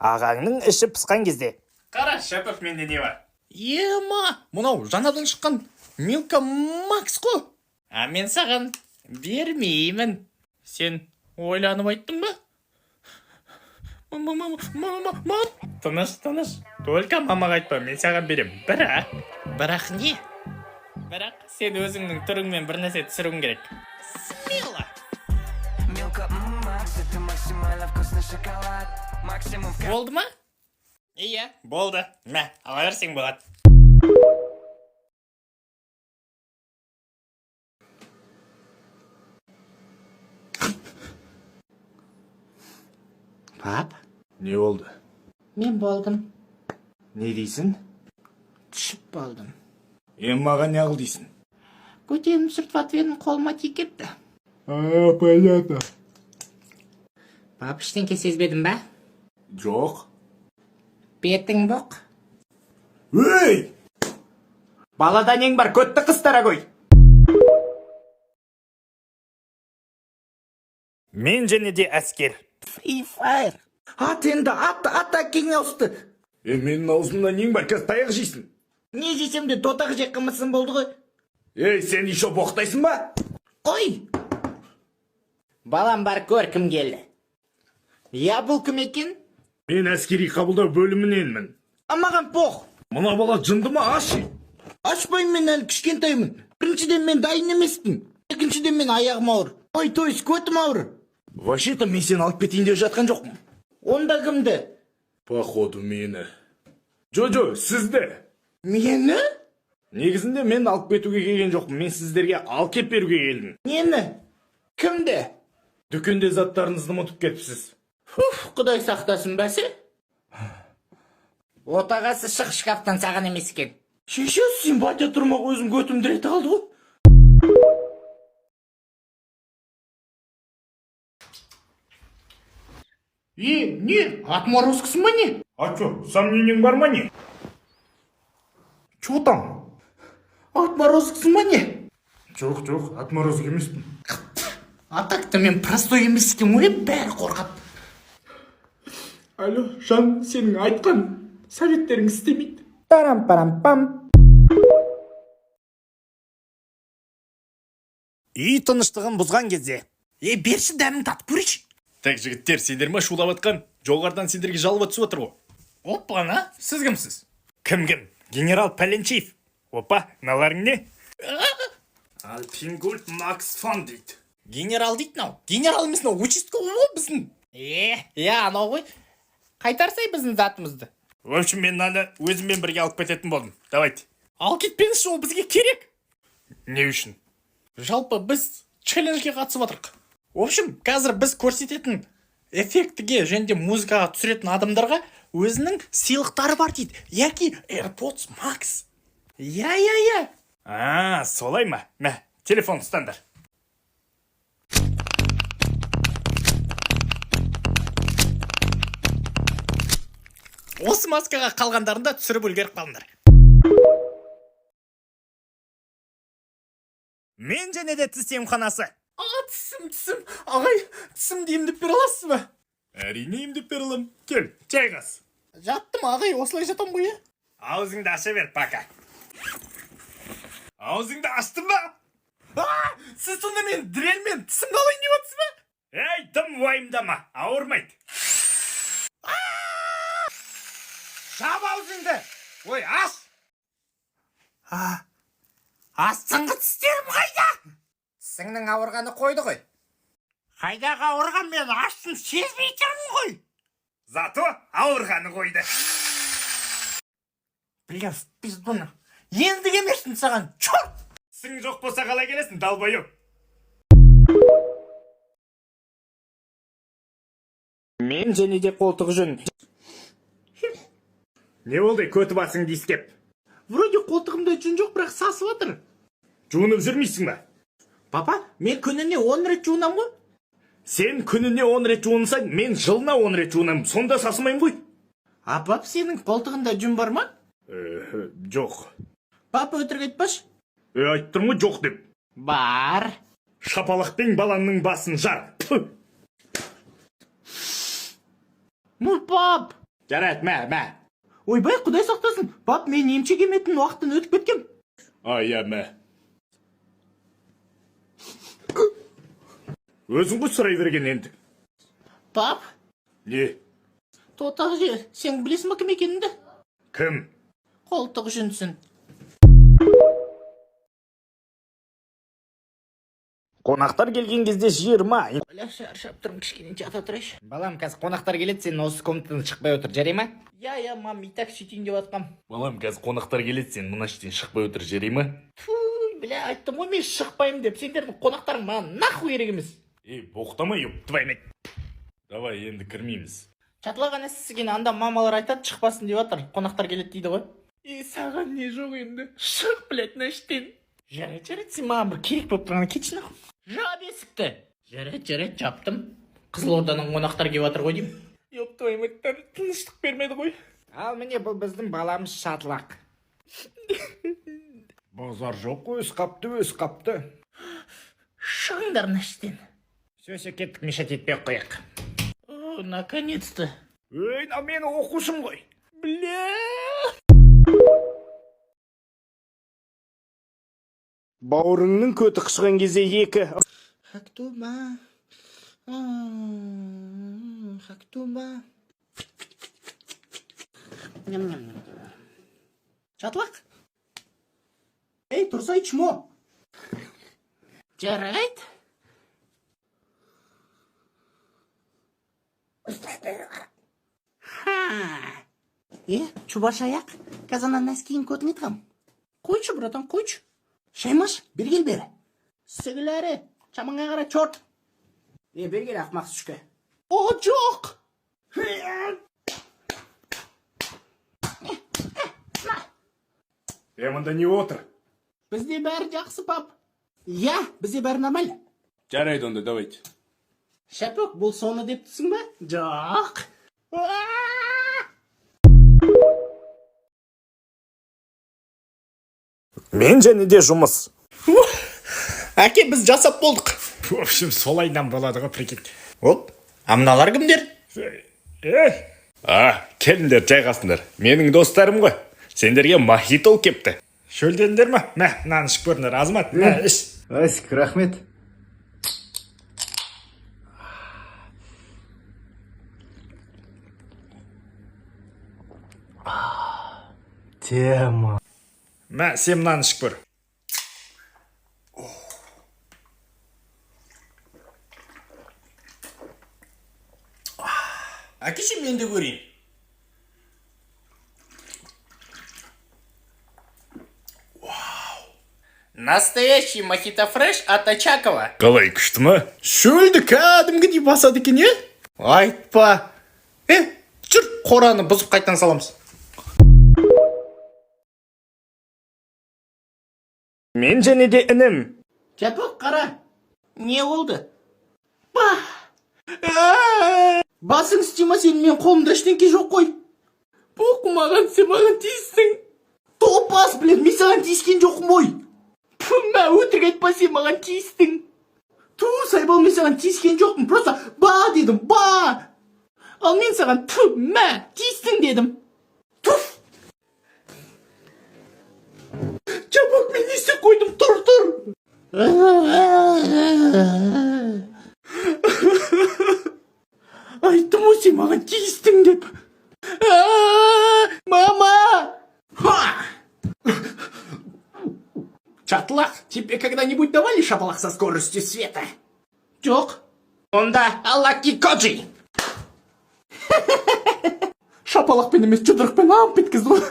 Ағаңның іші пысқан кезде. Қара, Шәпов, менде не бар? Ема, мынау жаңадан шыққан Милка Макс қой. А мен саған бермеймін. Сен ойланып айттың ба? Мама. Тыныш, тыныш. Только мамаға айтпа, мен саған берем. Бірақ. Бірақ не? Бірақ сен өзіңнің түріңмен бір нәрсе түсіруің керек. Смело. Милка Макс, это максимально вкусный шоколад. Максимум в Болды ма? Иә, болды. Мә, ала берсең болады. Пап, Не болды? Мен болдым. Не дейсің? Түсіп болдым. Е, маған не қыл дейсің? Көтенім сүртіп атып едім, қолыма тиіп кетті. А, понятно. Пап, ештеңке сезбедің ба? Жоқ. Бетің боқ. Ей! Балада нең бар, көтті қыс, дорогой. Мен және де әскер. Free Fire. Ат енді, ат, ат, әкеңе ауысты. Е, менің аузымда нең бар, қазір таяқ жейсің. Не жесем де тотақ жеп қымысым болды ғой. Ей, сен еще боқтайсың ба? Қой. Балам бар, көр кім келді. Я, бұл кім екен? Мен әскери қабылдау бөліміненмін. А маған пох. Мына бала жынды ма, аш? Ашпаймын, мен әлі кішкентаймын. Біріншіден, мен дайын емеспін. Екіншіден, мен аяғым ауыр. Ой, то есть көтім ауыр. Вообще-то мен сені алып кетейін деп жатқан жоқпын. Онда кімді? Походу мені. Жо-жо, сізді. Мені? Негізінде мен алып кетуге келген жоқпын. Мен сіздерге алып кеп беруге келдім. Нені? Кімді? Дүкенде заттарыңызды ұмытып кетіпсіз. Фуф, құдай сақтасын, бәсе. Отағасы, шық шкафтан, саған емес екен. Шеше, сен батя тұрмақ, өзім көтімді реті қалды ғой. Е, не, отморозкісің ба, не? А чё, сомнениең бар ма, не? Чё там? Отморозкісің ба, не? Жоқ, жоқ, отморозок емеспін. А так-то мен простой емес екен ғой, бәрі қорқады. Алло, жан, сенің айтқан советтерің істемейді. Парам парам пам. Үй тыныштығын бұзған кезде. Е, берші, дәмін татып көрейінші. Так, жігіттер, сендер ма шулап атқан? Жоғарыдан сендерге жалоба түсіп отыр ғой. Опа-на, сіз кімсіз? Кім кім? Генерал Пәленшиев. Опа, мыналарың не? Альпингольд Макс Фан дейді. Генерал дейді мынау. Генерал емес мынау, участковый ғой біздің. Е, иә, анау ғой. Қайтарсай біздің затымызды. В общем, мен мынаны өзіммен бірге алып кететін болдым. Давайте. Ал кетпеңізші, ол бізге керек. Не үшін? Жалпы біз челленджге қатысып жатырық. В общем, қазір біз көрсететін эффектіге және де музыкаға түсіретін адамдарға өзінің сыйлықтары бар дейді. Яки AirPods Max. Иә, иә, иә. А, солай ма? Мә, телефон ұстаңдар. Осы маскаға қалғандарын да түсіріп үлгеріп қалыңдар. Мен және де тіс емханасы. А, тісім, тісім. Ағай, тісімді емдеп бере аласыз ба? Әрине, емдеп бере аламын. Кел, жайғас. Жаттым, ағай, осылай жатам ғой, иә? Аузыңды аша бер, пока. Аузыңды аштың ба? А, сіз сонда мен дрельмен тісімді алайын деп отырсыз ба? Ей, дым уайымдама, ауырмайды. Жап аузыңды! Ой, аш! Астыңғы тістерім қайда? Тісіңнің ауырғаны қойды ғой. Қайдағы ауырған, мен аштым, сезбей тұрмын ғой. Зато ауырғаны қойды. Бля, в пизду на. Енді келмесін саған, черт! Тісің жоқ болса қалай келесің, долбоеб? Мен және де қолтық жүн. Не болды, көті басыңды иіскеп? Вроде қолтығымда жүн жоқ, бірақ сасып жатыр. Жуынып жүрмейсің ба? Папа, мен күніне 10 рет жуынамын ғой. Сен күніне 10 рет жуынсаң, мен жылына 10 рет жуынамын. Сонда сасымаймын ғой. А, пап, сенің қолтығында жүн бар ма? Э, жоқ. Папа, өтірік айтпашы. Е, айтып тұрмын ғой жоқ деп. Бар. Шапалақпен балаңның басын жар. Пф. Ну, пап. Жарайды, мә, мә. Ойбай, құдай сақтасын, пап, мен емшек еметін уақыттан өтіп кеткем. А, иә, мә. Өзің ғой сұрай берген енді. Пап, Не? Тотақ же, сен білесің ба кім екенімді? Кім? Қолтық жүнсін. Қонақтар келген кезде 20. Бля, шаршап тұрмын, кішкене жата тұрайыншы. Балам, қазір қонақтар келеді, сен осы комнатадан шықпай отыр, жарай ма? Иә, иә, мам, и так сөйтейін деп жатқам. Балам, қазір қонақтар келеді, сен мына жерден шықпай отыр, жарай ма? Фу, бля, айттым ғой мен шықпаймын деп. Сендердің қонақтарың маған нахуй керек емес. Ей, боқтама, ёб твою мать. Давай, енді кірмейміз. Чатлаған ісіген анда мамалар айтады, шықпасын деп жатыр. Қонақтар келеді дейді ғой. Е, саған не жоқ енді? Шық, блядь, мына іштен. Жарайды, жарайды, сен маған бір керек болып тұрғанда кетші нахуй. Жап есікті. Жарайды, жарайды, жаптым. Қызылорданың қонақтар келіп жатыр ғой деймін. Ёб твою мать, тыныштық бермеді ғой. Ал міне, бұл біздің баламыз Шатлақ. Базар жоқ, өз қапты, өз қапты. Шығыңдар мына іштен. Все, все, кеттік, мешать етпей ақ қояйық. О, наконец-то. Ей, мынау менің оқушым ғой. Бля. Бауырыңның көті қышыған кезде екі. Хактуба. Хактуба. Ням-ням-ням. Чатлақ. Ей, тұрсай, чмо. Жарайды. Ха. Е, чубаш аяқ, қазір ана носкиін көтіңе тығам. Қойшы, братан, қойшы. Шаймаш, бері кел бері. Сігіләрі, шамаңа қара, черт. Е, бері кел, ақымақ сучка. О, жоқ! Е, мында не отыр? Бізде бәрі жақсы, пап. Иә, бізде бәрі нормально. Жарайды онда, давайте. Шәпөк, бұл соны деп тұрсың ба? Жоқ. Мен және де жұмыс. Әке, біз жасап болдық. В общем, солайдан болады ғой, прикинь. Оп, а мыналар кімдер? Е, а, келіңдер, жайғасыңдар. Менің достарым ғой. Сендерге мохито кепті. Шөлдедіңдер ма? Мә, мынаны ішіп көріңдер, Азамат, мә, іш. Асик, рахмет. Тема. Мә, сен мынаны ішіп көр. Әкеші, мен де көрейін. Вау! Настоящий мохито фреш от Очакова. Қалай, күшті ма? Шөлді кәдімгідей басады екен, е? Айтпа. Е, жүр, қораны бұзып қайтадан саламыз. Мен және де інім. Чапок, қара. Не болды? Ба! Басың істей ма сенің, мен қолымда ештеңке жоқ қой. Боқ маған, сен маған тиістің. Топас, блин, мен саған тиіскен жоқпын ғой. Пф, мә, өтірік айтпа, сен маған тиістің. Ту, сайбал, мен саған тиіскен жоқпын. Просто ба дедім, ба. Ал мен саған тфу, мә, тиістің дедім. Туф. Чапок, мен не істеп қойдым? Тұр, тұр. Айттым ғой, сен маған тиістің деп. Мама! Ха! Чатлақ, тебе когда-нибудь давали шапалақ со скоростью света? Жоқ. Онда Аллаки Коджи. Шапалақпен емес, жұдырықпен амп еткізді ғой.